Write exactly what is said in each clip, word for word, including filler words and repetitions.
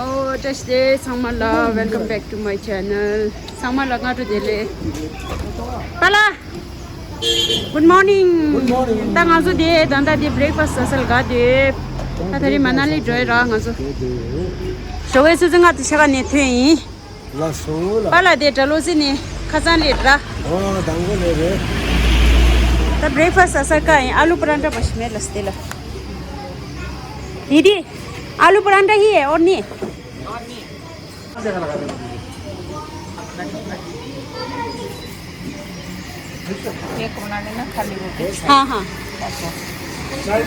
ཨོ་བཀྲ་ཤིས་བདེ་ལེགས་ཚང་མ་ལ། Welcome back to my channel. ཚང་མ་ལ་སྔ་དྲོ་བདེ་ལེགས། པཱ་ལགས། Good morning. Good morning. ད་ང་ཚོ་དེ་ད་ལྟ་དེ་breakfast་ཟ་ས་ལ་ག་དེ། ད་ད་རེས་མ་ན་ལི་འགྲོ་ཡི་ར་ང་ཚོ། ཞོགས་པའི་ཆུ་ཚོད་ལྔ་དང་ཕྱེད་ཀ་ནས་ཐོན་ཡིན། ལགས་སོ་ལགས། པཱ་ལགས་དེ་གྲྭ་བློ་རྩེ་ནས་ཁ་སང་སླེབས་ར། ཨོ་དང་པོ་ནས་རེད། ད་breakfast་ཟ་ས་ག་ཡིན། आलू पराठा་པ་ཞིག་མེད་ལ་སྟེ་ལ། दीदी, आलू पराठा ही है और नहीं? एक बनाने ना खाली रोटी। हाँ, हाँ। चाय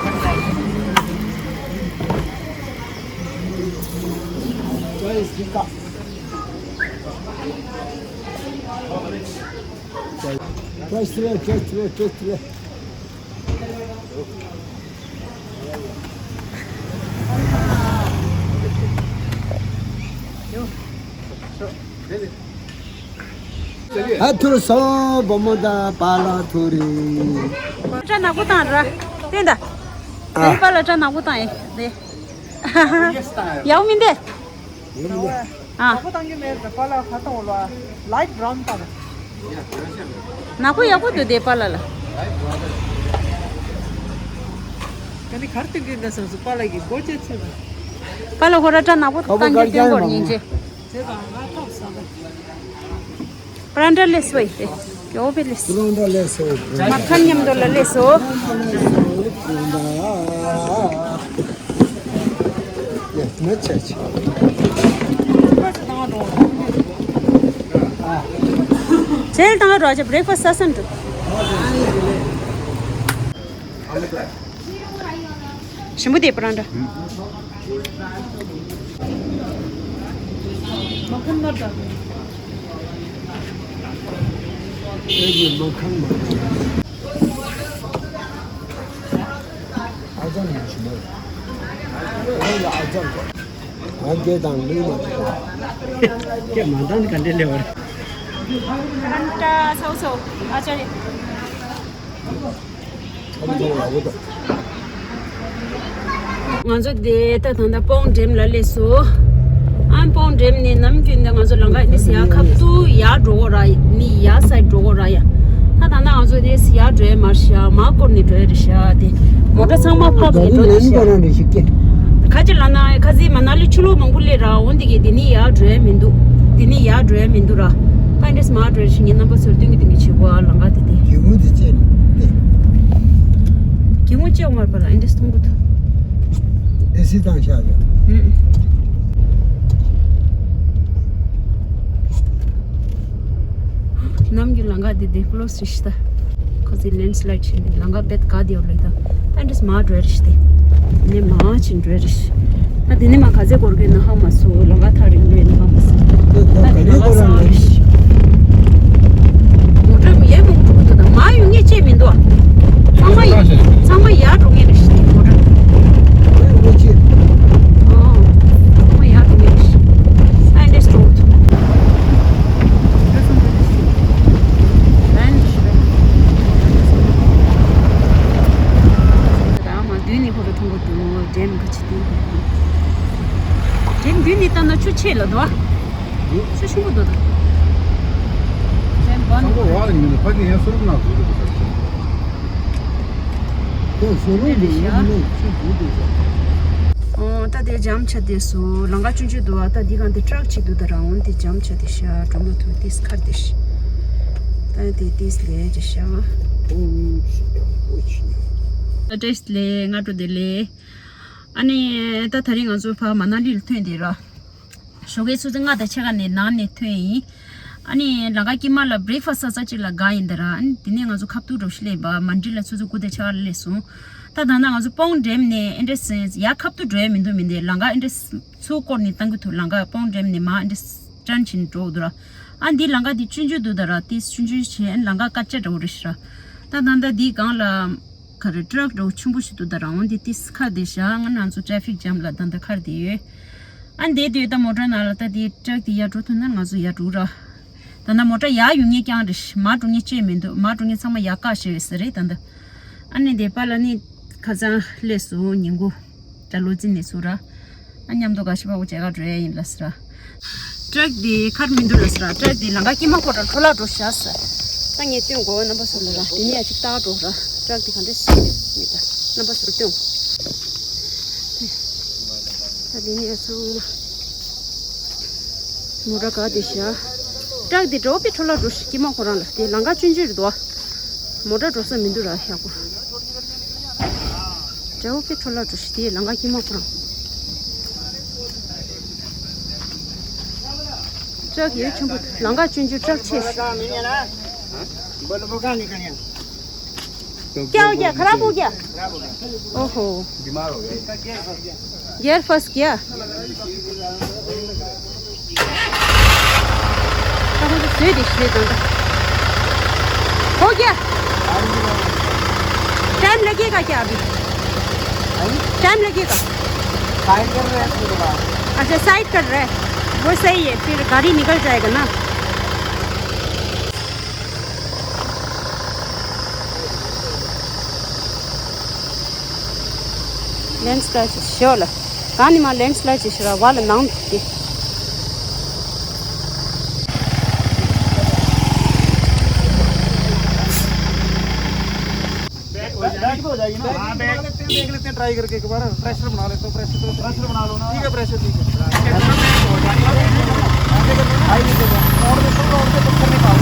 बन जाएगी। Just wait, just wait, just wait. ཨ་ཐུར་སོ་བུ་མོ་དང་པཱ་ལགས་ཐུར་རེད། སྐྲ་ནག་པོ་བཏང་ར། བསྟན་ད། ཨ། པཱ་ལགས་སྐྲ་ནག་པོ་བཏང་ཡེ་དེ། ཡག་མིན་དེ། ཨ། ནག་པོ་བཏང་རྒྱུ་མེད་པ་ལ་ཁ་བཏང་ལ་light brown་བཏང་། ནག་པོ་ཡག་པོ་འདུག་དེ་པཱ་ལགས་ལ། ད་ནི་གར་སྟོན་གྱི་འདུག་བསམ་སོང་པཱ་ལགས་ཀྱི་སྒོ་ཕྱེ་ཚུལ། པཱ་ལགས་ཁོ་ར་སྐྲ་ནག་པོ་བཏང་རྒྱུ་སྟོན་གོ་སྙིང་རྗེ། ཇེ་བ་ང་ཐོབ་བསམ་པ། पराठा ले सो इथे। क्यों पे ले सो? पराठा ले सो। मक्खन यम दो ले सो। पराठा। ये, मैं अच्छा, अच्छा। चल, तंग रोज breakfast सासन तो। शिमू दे पराठा। ང་ཚོ་དེ་ད་ད་ལྟ་སྤོང་འགྲེམས་ལ་སླེབས་སོ། ཨ་སྤོང་འགྲེམས་ནས་ནམ་རྒྱུན་ད་ང་ཚོ་ལམ་ཁ་ནི་སི་ཡ་ཁབ་ཏུ་ཡར་འགྲོ་གོ་ར་ནི་ཡ་སའི་འགྲོ་གོ་ར་ཡ། ད་ད་ལྟ་ང་ཚོ་དེ་སི་ཡ་འགྲོ་ཡ་མར་ཤ་མ་སྐོར་ནས་འགྲོ་ཡ་རེད་ཤ་དེ། མོ་ཊ་ཚང་མ་ཕབ་ནས་འགྲོ་རེད་ཤ། ཁ་ཅིག་ལ་ན་ཁ་ཟི་མ་ན་ལི་ཆུ་ལོག་མང་པོ་སླེབས་ར་འོན་དེ་གི་དེ་ནི་ཡར་འགྲོ་ཡ་མི་འདུག་དེ་ནི་ཡར་འགྲོ་ཡ་མི་འདུག་ར། ད་འདྲས་མ་འགྲོ་ཞིག་ངའི་རྣམ་པ་ཚོར་སྟོན་གྱི་སྟོན་གྱི་བྱེད་དགོས་ཨ་ལང་ག་དེ་དེ། གི་ངུ་དེ་བཅད་ནས་ཏེ། གི་ངུ་བཅད་མར་པ་ལ་འདྲས་མཐོང་གི་འདུག་ཨེ་སི་དང་ཤག་ཡོད། ཨུམ། ནམ་གྱི་ལང་ག་དེ་དེ་ཀློ་སི་ཤི་ད། ཁོ་ཚོའི་ལེན་སི་ལའིད་བྱས་ནས་ལང་ག་བེད་ག་དེ་ཡོད་ལེ་ད། ད་འདྲས་མ་འགྲོ་རེ་ཤི་དེ། ནས་མ་ཕྱིན་འགྲོ་རེ་ཤི། ད་དེ་ནས་མ་ག་ཚད་སྐོར་གི་ན་ཧ་མ་སོ་ལོ་ག་ཐག་རིང་ལོས་ན་ཧ་མ་སོ། ད་དེ་ན་ཧ་སང་རེ་ཤི། མོ་ཊ་ཡེ་མོ་འགྲོ་གི་འདུག་ད་མ་ཡོང་ངེས་ཅེས་མི་འདུག་ཚང་མ་ཡ་ཚང་མ་ཡར་འགྲོ་ངེས་རེ་ཤི་དེ་མོ་ཊ། ཨོ། ཚང་མ་ཡར་འགྲོ་ངེས་རེ་ཤི། ད་འདྲས་འགྲོ་གི་འདུག་ད་མ་མདུན་ནས་ཁོ་ར་མཐོང་གི་འདུག་འགྲེམས་ག་ཆེ་དེ། དེ་མདུན་ནས་ལྟ་ན་ཆུ་ཆེ་ལ་འདུག་ཨ། ཆུ་ཆུང་པོ་འདུག་ད། དེ་འབའ་ནི་ཁོ་ར། ཨོ་ད་དེ་འཇམ་ཆ་དེ་སུ་ལང་ག་ཆུང་ཆུང་འདུག་ཨ། ད་འདི་གང་དེ་ཊྲག་ཅིག་འདུག་ད་རང་འོན་དེ་འཇམ་ཆ་དེ་ཤ་འགྲོ་མ་ཐུབ་དེ་སི་ཁར་དེ་ཤ། ད་དེ་དེ་སི་ལས་ཅི་ཤ། ད་ཏེས་ལས་ང་འགྲོ་དེ་ལས། ཨ་ནི་ད་ད་རིང་ང་ཚོ་ཕ་མ་ན་ལི་ལ་ཐོན་དེ་ར། ཞོགས་ཀའི་ཆུ་ཚོད་ལྔ་དང་ཕྱེད་ཀ་ནས་ནང་ནས་ཐོན་ཡིན། ཨ་ནི་ལང་ཀ་དཀྱིལ་མ་ལ་བྷི་རེག་ཕ་སི་ས་ཅིག་ལ་དགའ་ཡིན་ད་ར། ཨ་ནི་དེ་ནས་ང་ཚོ་ཁབ་ཏུ་འགྲོ་ཤི་ལས་པ་མན་ཌི་ལ་ཆུ་ཚོད་དགུ་དང་ཕྱེད་ཀ་ལ་སླེབས་སོང་། ད་ད་ན་ང་ཚོ་སྤོང་འགྲེམས་ནས་ཨེ་འདྲས་ཡ་ཁབ་ཏུ་འགྲོ་ཡ་མི་འདུག་མི་འདུག་ལང་ཀ་ཨེ་འདྲས་ཚུར་སྐོར་ནས་བཏང་གི་ཐུབ། ལང་ཀ་སྤོང་འགྲེམས་ནས་མ་ཨེ་འདྲས་ཊན་ཕྱིན་འགྲོ་འདུག་ར། ཨ་འདི་ལང་ཀ་འདི་ཆུང་ཆུང་འདུག་ད་ར། དེ་ཆུང་ཆུང་བྱས་ཨ་ནི་ལང་ཀ་སྐར་ཆ་འདྲ་བོ་རེད་ཤི་ར། ད་ད་ད་འདི་སྒང་ལ། ག་རེ་ཊྲག་འདྲ་བོ་ཆེན་པོ་ཞིག་འདུག་ད་རང་འོན་ཏེ་ཏིས་ཁ་དེ་བཞག་ང་ང་ཚོ་ཊྲེ་ཕིག་ཇམ་ལ་ད་ལྟ་ཁར་དེ་ཡོད། ཨ་འདས་དུས་ད་མོ་ཊ་ནང་ལ་ད་དེ་ཊྲག་དེ་ཡར་འགྲོ་ཐུབ་ན་ང་ཚོ་ཡར་འགྲོ་ར། ད་ལྟ་མོ་ཊ་ཡར་ཡོང་ངེས་རྐྱང་རེད། མར་འགྲོ་ངེས་ཅེས་མི་འདུག་མར་འགྲོ་ངེས་ཚང་མ་ཡར་བཀག་བཞག་ཡོད་ས་རེད་ད་ལྟ། ཨ་ནི་དེ་པ་ལ་ནི་ཁ་སང་སླེབས་སོང་ཉིན་གུང་། ད་ལོ་རྩིས་ནས་སུ་ར། ཨ་མཉམ་དུ་ག་ཤི་པ་བོ་མཇལ་ག་འགྲོ་ཡ་ཡིན་ལ་ཟེར། ཊྲག་འདི་ཁར་མི་འདུག་ལ་ཟེར། ཊྲག་འདི་ལམ་ཁ་དཀྱིལ་མ་ཁོ་རང་འཕྲོ་བརླག་འགྲོ་ཤག་ཟེར། ད་ངས་སྟོན་དགོས་རྣམ་པ་ཚོ་ལ་ར། དེ་ནས་ཡ་གཅིག་བལྟ་འགྲོ་ར། ཊྲག་འདི་ག་འདྲ་ཞིག་མི་ད་རྣམ་པ་ཚོར་སྟོན། ད་དེ་ནས་ཡ་ཚང་མ་མོ་ཊ་ག་དེ་ཤག་ཊྲག་འདི་འགྲོ་པའི་འཕྲོ་བརླག་འགྲོ་ཤག་དཀྱིལ་མ་ཁོ་རང་ལ། དེ་ལམ་ཁ་ཆུང་ཆུང་རེད་དོ། མོ་ཊ་འགྲོ་ས་མི་འདུག་ར་ཡག་པོ། དགྲ་བོ་ཁྱེད་འཕྲོ་བརླག་འགྲོ་ཤི་དེ་ལམ་ཁ་དཀྱིལ་མ་ཁོ་རང་། ཊྲག་ཡོད་ཆེན་པོ། ལམ་ཁ་ཆུང་ཆུང་ཊྲག་ཆེ་ཤི། क्या हो गया? खराब हो गया? ओहो। बीमार हो गया। गियर फंस गया। कहाँ से सही दिख रही है? हो गया। टाइम लगेगा क्या अभी? टाइम लगेगा। साइड कर रहे हैं उसके बाद। अच्छा, साइड कर रहे हैं। वो सही है, फिर गाड़ी निकल जाएगा ना। ལེན་སི་ལའེཌ་ཅིག་ཤོར་ལ། གང་ནི་མ་ལེན་སི་ལའེཌ་ཅིག་ཤོར་བ་ལ་ནང་དུ་དེ། बैक हो जाएगी ना। हाँ, बैक। देख लेते हैं, ट्राई करके एक बार प्रेशर बना लेते हैं। प्रेशर तो प्रेशर बना लो ना। ठीक है, प्रेशर ठीक है। हाई नहीं देगा। और देखो, और देखो, चक्कर निकाल।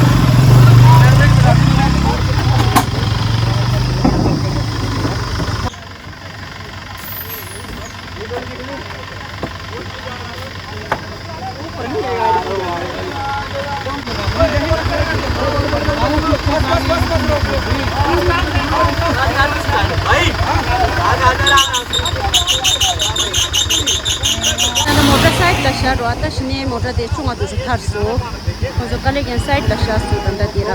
ད་ལྟ་མོ་ཊ་སའིཌ་ལ་བཞག་རོགས། ད་ཕྱི་ནས་མོ་ཊ་དེ་ཆུང་བ་དེ་ཚོ་ཐར་སོང་། ཁོང་ཚོ་དཀའ་ལས་ཀྱང་སའིཌ་ལ་བཞག་སོང་། ད་ལྟ་དེ་ར།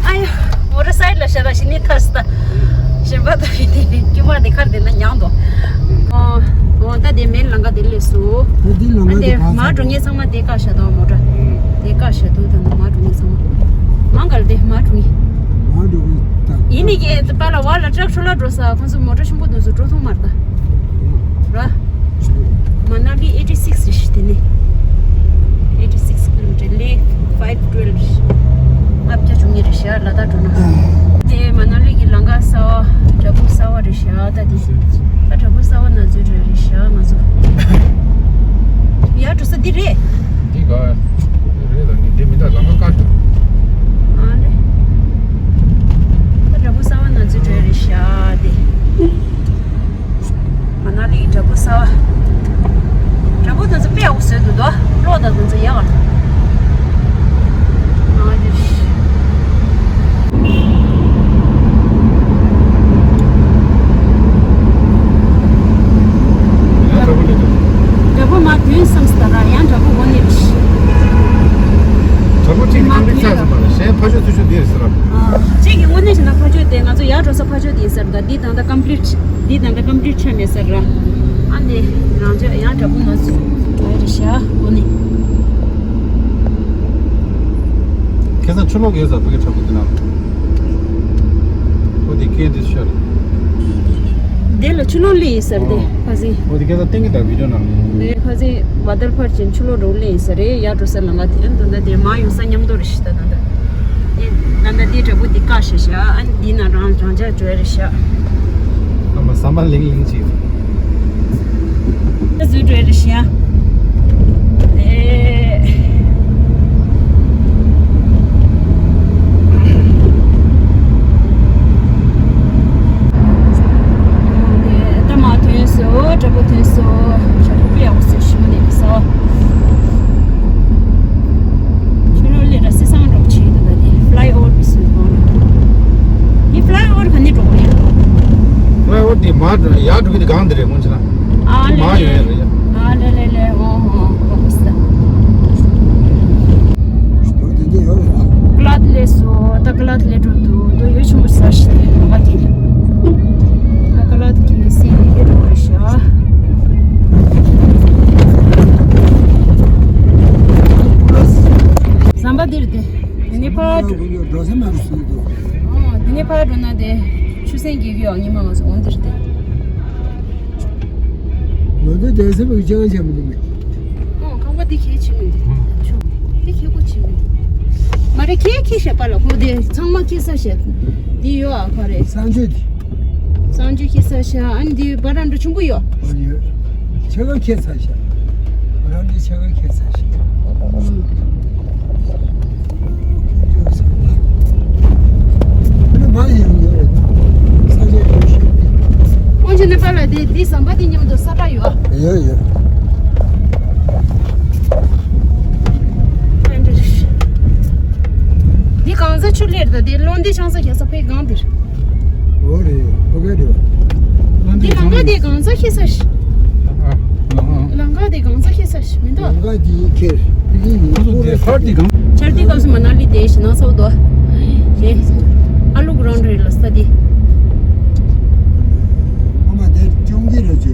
ཨ་ཡ། མོ་ཊ་སའིཌ་ལ་བཞག་ར་ཕྱི་ནས་ཐར་སོང་ད། གཞན་པ་ད་རེད་དེ་དཀྱུས་མ་དེ་ཁར་དེ་ན་མྱངས་དོ། ཨོ། ཨོ་ད་དེ་མེད་ལམ་ཁ་དེ་སླེབས་སོང་། ད་དེ་ལམ་ཁ་ཨ་དེ་དེ་ཕར་མར་འགྲོ་མཁན་ཚང་མ་དེ་བཀག་བཞག་དོ་མོ་ཊ། དེ་བཀག་བཞག་དོ། ད་ནི་མར་འགྲོ་མཁན་ཚང་མ། མང་ག་ལ་དེ་མར་འགྲོ་མཁན། མར་འགྲོ་མཁན་ད། ཡིན་ནི་གི་པཱ་ལགས་བར་ལ་ཊྲག་འཕྲོ་བརླག་འགྲོ་ས་ཁོང་ཚོ་མོ་ཊ་ཆེན་པོ་དེ་ཚོ་འགྲོ་ཐུབ་མ་རེད་ད། ར། མ་ན་ལི་ཨེ་ཊི་སིགས་རེད་ཤག་དེ་ནས། ཨེ་ཊི་སིགས་ཀི་ལོ་མི་ཊར་ལས་ཕའིབ་ཊུ་ཝེལ་རེད་ཤག་ལྔ་བརྒྱ་བཅུ་གཉིས་རེད་ཤག་ལ་དྭགས་འགྲོ་ན། དེ་མ་ན་ལི་གི་ལམ་ཁ་གསར་བ། བྲག་ཕུག་གསར་བ་རེད་ཤག་ད་དེ། ད་བྲག་ཕུག་གསར་བ་ན་འཛུལ་འགྲོ་རེད་ཤག་ང་ཚོ། ཡར་འགྲོ་ས་འདི་རེད། འདི་ག་རེད་ལ་ནི་འདི་མི་འདྲ་ལམ་ཁ་དཀར་ཤག་ཨ་ལེ། ད་བྲག་ཕུག་གསར་བ་ན་འཛུལ་འགྲོ་རེད་ཤག་དེ། མ་ན་ལི་ཡི་བྲག་ཕུག་གསར་བ། བྲག་ཕུག་དེ་ཚོ་དཔེ་ཡག་པོ་བཟོས་འདུག་དོ། གློག་དང་དེ་ཚོ་ཡག་ག་ཨ་ལེ། ཡང་བྲག་ཕུག་ལས་འདུག་བྲག་ཕུག་མར་ཐོན་བསམ་སྟ་ར། ཡང་བྲག་ཕུག་འོ་ནི་རེད། བྲག་ཕུག་གཅིག་གི་ཀམ་པི་ལིཊ་ཆགས་ཟིན་པ་རེད། གཞན་ཕར་ཕྱོགས་ཚུར་ཕྱོགས་འདི་རེད་ཟེར་ར། ཨ། གཅིག་གི་དངོས་གནས་བྱས་ན་ཕར་ཕྱོགས་དེ་ང་ཚོ་ཡར་འགྲོ་ས་ཕར་ཕྱོགས་དེ་ཡིན་ས་རེད་ད། འདི་ད་ལྟ་ཀམ་པི་ལིཊ། འདི་ད་ལྟ་ཀམ་པི་ལིཊ་ཆགས་མེད་ས་རེད་ར། ཨ་ནི་རང་ཅག་ཡང་བྲག་ཕུག་ནང་ཚུད་འགྲོ་ཡ་རེད་ཤག་འོ་ནི། ཁ་སང་ཆུ་ལོག་ཡོད་ས་ཕ་གི་བྲག་ཕུག་དེ་ན། འོ་དེ་སྐད་དེ་ཤོར། དེ་ལ་ཆུ་ལོག་སླེབས་ཡིན་ས་རེད་དེ། ཨོ། ཁ་སང་། འོ་དེ་ཁ་སང་བསྟན་གི་ད་བི་ཌི་ཡོ་ནང་། དེ་ཁ་སང་བ་དལ་ཕར་ཕྱིན་ཆུ་ལོག་འགྲོ་སླེབས་ཡིན་ས་རེད། ཡར་འགྲོ་ས་ལམ་ཁ་དེ་ཨ་ད་ལྟ་དེ་མར་ཡོང་ས་མཉམ་དུ་རེད་ཤག་ད་ད་ལྟ། དེ་ད་ལྟ་དེ་བྲག་ཕུག་དེ་བཀག་ཤག་ཤག་ཨ་འདི་ན་རང་རང་ཅག་འགྲོ་ཡ་རེད་ཤག་ཨ་མ་ཟ་མ་ལིང་ལིང་ཅིག་ད་འཛུལ་འགྲོ་ཡ་རེད་ཤག་ཨེ། ད་མར་ཐོན་སོང་། བྲག་ཕུག་ཐོན་སོང་། བྲག་ཕུག་དཔེ་ཡག་པོ་བཟོས་ཤག་ནས་ས། ཆུ་ལོག་སླེབས་ར་སི་སང་འགྲོ་བྱེད་འདུག་ད་དེ་ཕ་ལའི་ཨོ་ཝར་བཟོས་འདུག་འདི་ཕ་ལའི་ཨོ་ཝར་ག་ནས་འགྲོ་གི་རེད། ཕ་ལའི་ཨོ་ཝར་དེ་མར་ཡར་འགྲོ་གི་དེ་སྒང་དེ་རེད་སྔོན་ཆད་ན། ཨ་ལེ་མར་ལེ། ཡོད་ཡོད་རེད། ཨ་ལེ་ལེ་ལེ། ཨོ་ཧོ་ཧོ་ཧོ་ཧོ། ཀླད་སླེབས་སོང་། ད་ཀླད་སླེབས་འགྲོ་འདུག་དོ་ཡོད་ཆུང་མོ་ས་ཞིག་དེ་ང་ ཕར་འགྲོ་ན་དེ་ཆུ་སྲིན་རྒྱག་གི་ཡོད། ཉི་མ་ང་ཚོ་འོང་དེར་དེ། ང་ཚོ་དེ་ཚོ་བའི་ཅང་བྱ་མི་འདུག་མེད། ཨོ། ཁང་པ་དེ་གལ་ཆེ་མི་འདུག་ཆུ་དེ་གལ་པོ་ཆེ་མི་འདུག་མ་རེད། གལ་ཁེ་ཤ་པ་ལ་ཁོ་དེ་ཚང་མ་ཁེ་ས་ཤ་དེ་ཡོད། ཨ་ཁ་རེད། གསང་སྤྱོད་དེ། གསང་སྤྱོད་ཁེ་ས་ཤ། ཨ་ནི་དེ་བ་ར་འགྲོ་ཆུང་པོ་ཡོད། ཨ་ཡོད། ཆ་ག་ཁེ་ས་ཤ། བ་ར་འགྲོ་ཆ་ག་ཁེ་ས་ཤ། ཨ། ཁོང་ཚོ་ནེ་པ་ལ་དེ་འདི་ཟམ་པ་དེ་མཉམ་དུ་ས་ཁྲ་ཡོད་ཨ། ཡོད་ཡོད། འདི་གང་ས་ཆུ་ལེར་ད་དེ་ལོ་འདི་ཆང་ས་རྒྱ་ས་ཕའི་གང་དེར། འོ་རེད། ཨོ་ག་རེད། འདི་ལམ་ཁ་དེ་གང་ས་ཤི་ས་ཤི། ལམ་ཁ་དེ་གང་ས་ཤི་ས་ཤི་མི་འདུག་ལམ་ཁ་དེ་ཁེར། དེ་ཧར་དེ་གང་། ཆར་དུས་སྐབས་སུ་མ་ན་ལི་དེ་ཞི་ན་ཚོགས་དོ། ཞེ། ཨ་ལུག་རོང་རེད་ལ་ས་དེ། ཨ་མ་དེ་ཅུང་གི་རེད་ཅེ།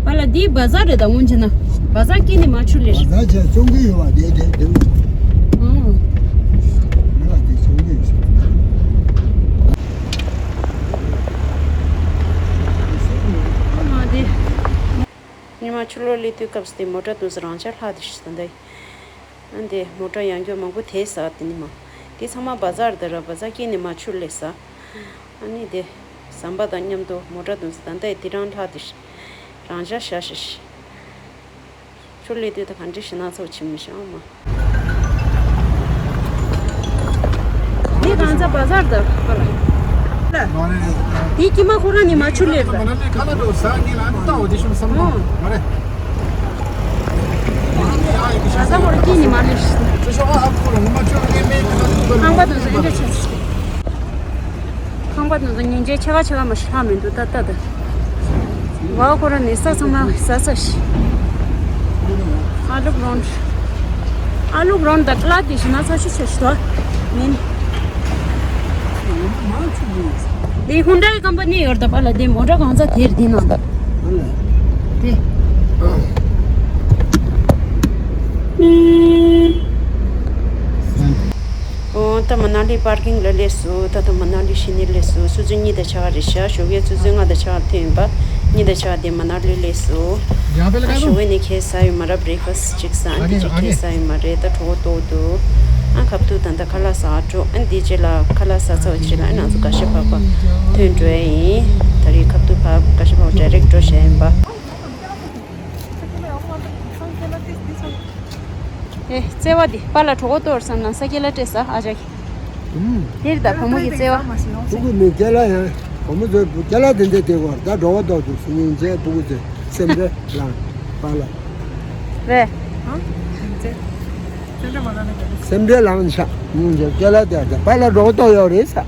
པ་ལ་དེ་བ་ཟ་རེད་ད་སྔོན་ཆེ་ན། བ་ཟ་སྐྱེས་ནི་མ་ཆུ་ལེར། བ་ཟ་ཆ་ཅུང་གི་ཡོད་བ་དེ་དེ་དེ། ཨང་། མི་བ་དེ་ཅུང་གི་ཡོད། ཨ་མ་དེ། ཉི་མ་ཆུ་ལོག་སླེབས་དུས་སྐབས་སུ་དེ་མོ་ཊ་དུང་སུ་རང་ཆ་ལྷག་དེ་ཞིག་ད་འདི། ཨ་འདི་མོ་ཊ་ཡང་སྐྱོ་མང་པོ་དེ་ཟ་དེ་ནི་མ། དེ་ཚང་མ་བ་ཟར་དེ་ར་བ་ཟ་སྐྱེས་ནི་མ་ཆུ་ལེ་ཟ། ཨ་ནི་དེ། ཟམ་པ་དང་མཉམ་དུ་མོ་ཊ་དུང་སུ་ད་འདི་དེ་རང་ལྷག་དེ་ཞིག་རང་ཆ་ཤ་ཤ་ཞིག་ཆུ་ལེ་དུས་ད་ག་འདྲི་ཞིག་ན་ཚོ་ཆི་མི་ཤ་མ། འདི་གང་ཚ་བ་ཟར་དང་ཁ་ལ། འདི་ཀྱི་མ་ཁོ་རང་ནི་མ་ཆུ་ལེར་དང་། ཨོ། བ་ཟ་ཁོ་རང་ཀྱི་ནི་མ་ལེར། ཁང་པ་དང་ཟ་འདྲ་ཆེ། ཁང་པ་དང་ཉིན་རྗེ་ཆ་ག་ཆ་ག་མ་ཤ་མི་འདུག་ད་ལྟ་དང་། བ་ཁོ་ར་ནི་ས་ཚང་མ་ཟ་ས་ཤི། ཨ་ལུག་རོང་། ཨ་ལུག་རོང་ད་ཀླ་དེ་ཤི་ན་ས་ཤི་ཤ་ཤི་ཏོ། མིན། དེ་ཧུན་ཌའི་ཀམ་པ་ནི་ཡོད་ད་པ་ལ་དེ་མོ་ཊ་གང་ཚ་དེར་དེ་ནང་ད། དེ། ཨོ། ད་མ་ན་ལི་པར་ཀིང་ལ་སླེབས་སོང་། ད་ད་མ་ན་ལི་ཕྱི་ནས་སླེབས་སོང་། ཆུ་ཚོད་གཉིས་དང་ཕྱེད་ཀ་རེད་ཤག་ཞོགས་ཀའི་ཆུ་ཚོད་ལྔ་དང་ཕྱེད་ཀ་ཐོན་ཡིན་པ། གཉིས་དང་ཕྱེད་ཀ་དེ་མ་ན་ལི་སླེབས་སོང་། ཨ་ཞོགས་ཀའི་ནས་ཁྱེད་ཟ་ཡོད་མ་རེད། བྷི་རེག་ཕ་སི་ཅིག་ཟ། ཨ་ནི་ཁྱེད་ཁྱེད་ཟ་ཡོད་མ་རེད། ད་གྲོད་ཁོག་ལྟོགས་འདུག་ཨ་ཁབ་ཏུ་ད་ད་ཁ་ལག་ཟ་འགྲོ། ཨ་འདི་རྗེས་ལ་ཁ་ལག་ཟ་ཚར་བ་རྗེས་ལ་ཨ་ང་ཚོ་ག་ཤ་ཕག་པ་ཐོན་འགྲོ་ཡ་ཡིན། ད་རེས་ཁབ་ཏུ་ཕག་ག་ཤ་ཕག་པ་ཌའི་རེག་འགྲོ་བྱ་ཡིན་པ། ཨེ། བརྩེ་བ་འདི་པཱ་ལགས་གྲོད་ཁོག་ལྟོགས་བསམ་ན་ས་ཀེ་ལ་སྤྲད་ཟ། ཨ་ཅག་གིས། ཨུམ། དེར་ད་བུ་མོ་གི་བརྩེ་བ། སྤུ་གུ་མི་ཀེ་ལ་ཡང་བུ་མོ་ཚོའི་བུ་ཀེ་ལ་དེ་འདྲ་དེ་གོ་ད་གྲོད་ཁོག་ལྟོགས་འདུག་ཟེར་ཉིན་རྗེས་སྤུ་གུ་ཚོས་སེམས་ཁྲལ་ལངས་པཱ་ལགས། རེད། སེམས་ཁྲལ་ལངས་ཤག་ཉིན་རྗེས་ཀེ་ལ་དེ་ད་པཱ་ལགས་གྲོད་ཁོག་ལྟོགས་ཡོད་རེད་ཟེར།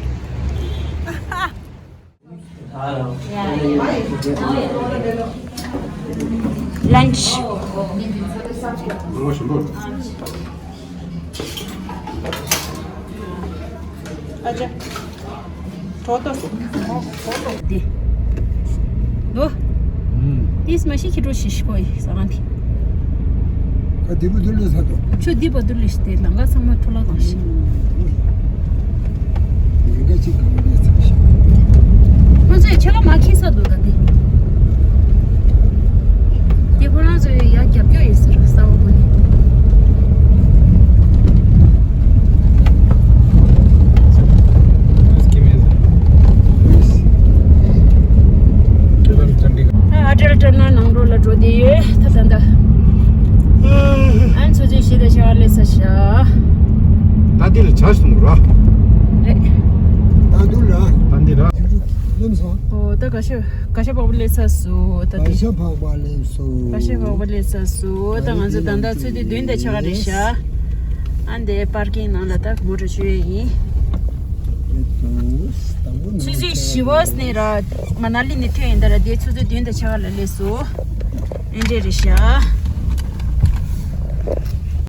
Lunch. ཨ་ཅག་གྲོད་ཁོག་ལྟོགས་སོང་། འདི། ལོ། ཨུམ། ཏིས་མ་ཤི་ཁྱི་གྲོ་ཤི་ཤི་ཁོ་ཡི་ས་གང་དེ། ཁ་དེ་བུ་དུ་ལོ་ས་དོ། ཆུ་འདི་བ་དུ་ལོ་ཤི་དེ་ལང་ཀ་ཚང་མ་འཕྲོ་བརླག་བཏང་ཤི། ཉེན་ཁ་ཅིག་གང་ལས་ཚང་ཤི། ཁོ་ཚོས་ཆ་ག་མ་ཁྱི་ས་དོ་ད་དེ། དེ་ཁོ་རང་ཚོས་ཡ་རྒྱབ་སྐྱོར་ཡོད་ཟེར་ས་བ་ཁོ་ནི། ད་ཨ་ཏྲལ་ཏྲ་ན་ནང་རོ་ལ་འགྲོ་དེ་ཡོད་ད་ད་ད། ཨན་ཚོ་ཚོས་ཤི་ད་ཤ་ལེ་ས་ཤ། ད་འདི་ལ་ཆ་སོང་ར། ཨེ། ད་འདུ་ལ། ད་འདི་ར། ལེམ་སོང་། ཨོ་ད་ག་ཤ་ག་ཤ་བ་བུ་ལེ་ས་སོ་ད་ག་དེ། ཤ་བ་བ་ལེ་སོ། ག་ཤ་བ་བུ་ལེ་ས་སོ་ད་ང་ཚོ་ད་ད་ཚོད་དེ་བདུན་དེ་ཆ་ག་རེ་ཤ། ཨ་འདི་པར་ཀིང་ནང་ལ་ད་མོ་ཊ་བཅུག་ཡས་ཡིན། ཆུ་ཚོད་བཞི་བ་ནས་ར་མ་ན་ལི་ནས་ཐོན་ཡིན་ད་ར་དེ་ཆུ་ཚོད་བདུན་དང་ཕྱེད་ཀ་ལ་སླེབས་སོང་། ཨེ་འདྲས་རེད་ཤག